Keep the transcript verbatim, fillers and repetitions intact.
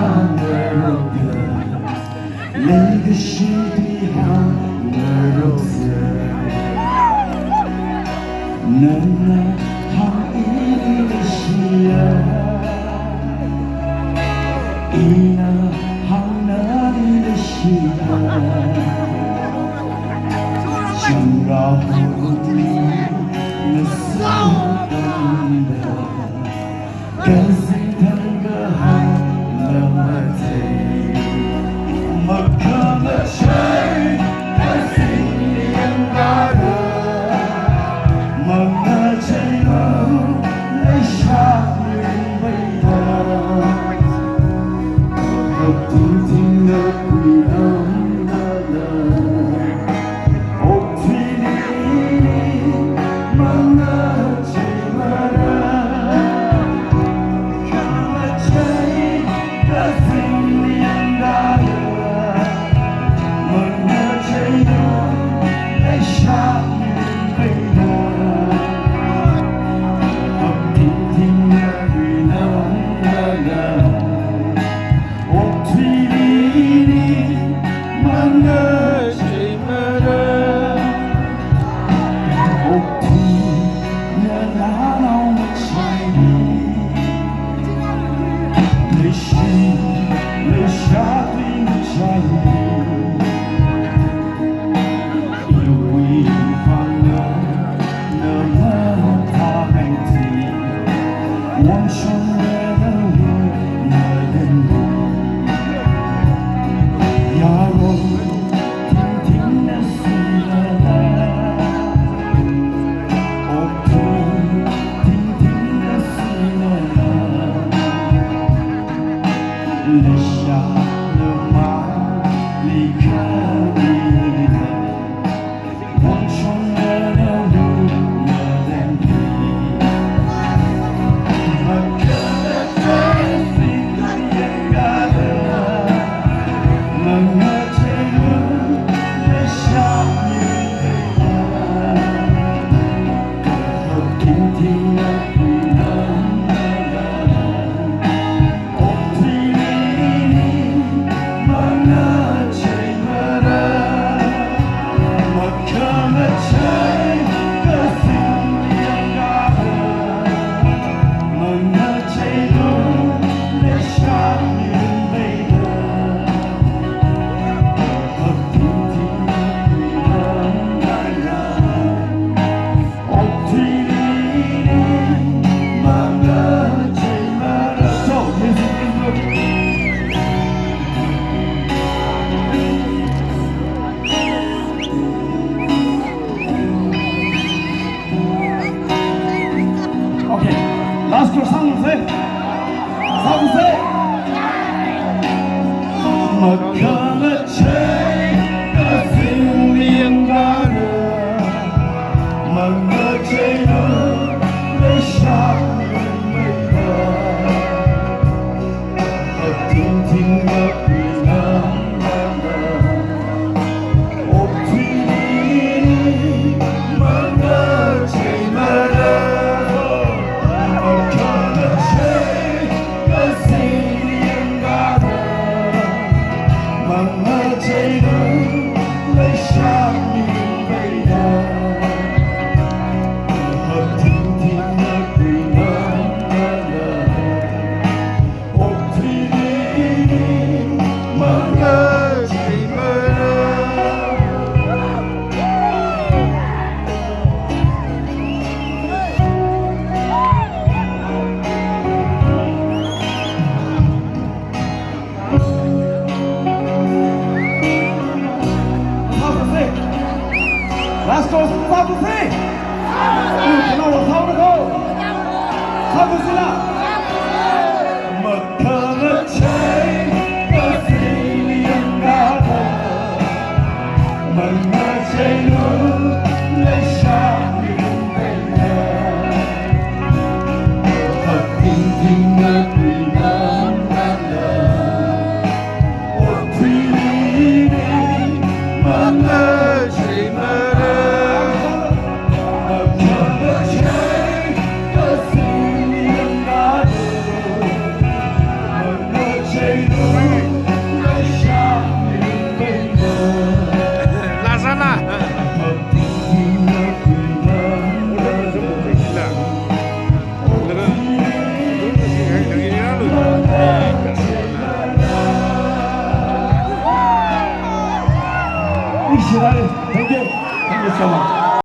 hāngngarokta, leikashi hi hāngngaroksa. Nana hāng ili leishiya, ina hāng nali leishiya. Changrāhorli ngasotangda, kazing thangkahai lamathei, makhamachei kazing yangkada, mangacheilu leishak ringpeida, haktungthingna kuinamdala, okthuili mangacheimara. Khamachei kazing yangkada, mangacheilu leishak ringpeida, haktungthingna kuinamdala, okthuili mangacheimara. Okthuina nanaomachei, leishi leishatui machei, iwui vangna namathāmei chi, wangshonrada wui nalemli, yaron tingtingna singala, okthui tingtingna singala, leisha lamali khavina, wangshonrada wui nalemli, makhamachei kazing yangkada, mangacheilu leishak ringpeida, haktungthingna kuinamdala, okthuili mangacheimara. Makhamachei kazing yangkada, mangacheilu leishak ringpeida, haktungthingna kuinamdala, okthuili mangacheimara. So, music is good. Okay, last chorus sāngsa. Sāngsa. Makhamachei kazing yangkada, mangacheilu leishak ringpeida, haktungthingna kuinamdala, okthuili mangacheimara. Makhamachei kazing yangkada, mangacheilu leishak ringpeida, haktungthingna kuinamdala, okthuili mangacheimara. Last chorus, sāngsa. Ui, kano sāngsa ko? Sāngsa la. Makhamachei kazing yangkada, mangacheilu leishak ringpeida, haktungthingna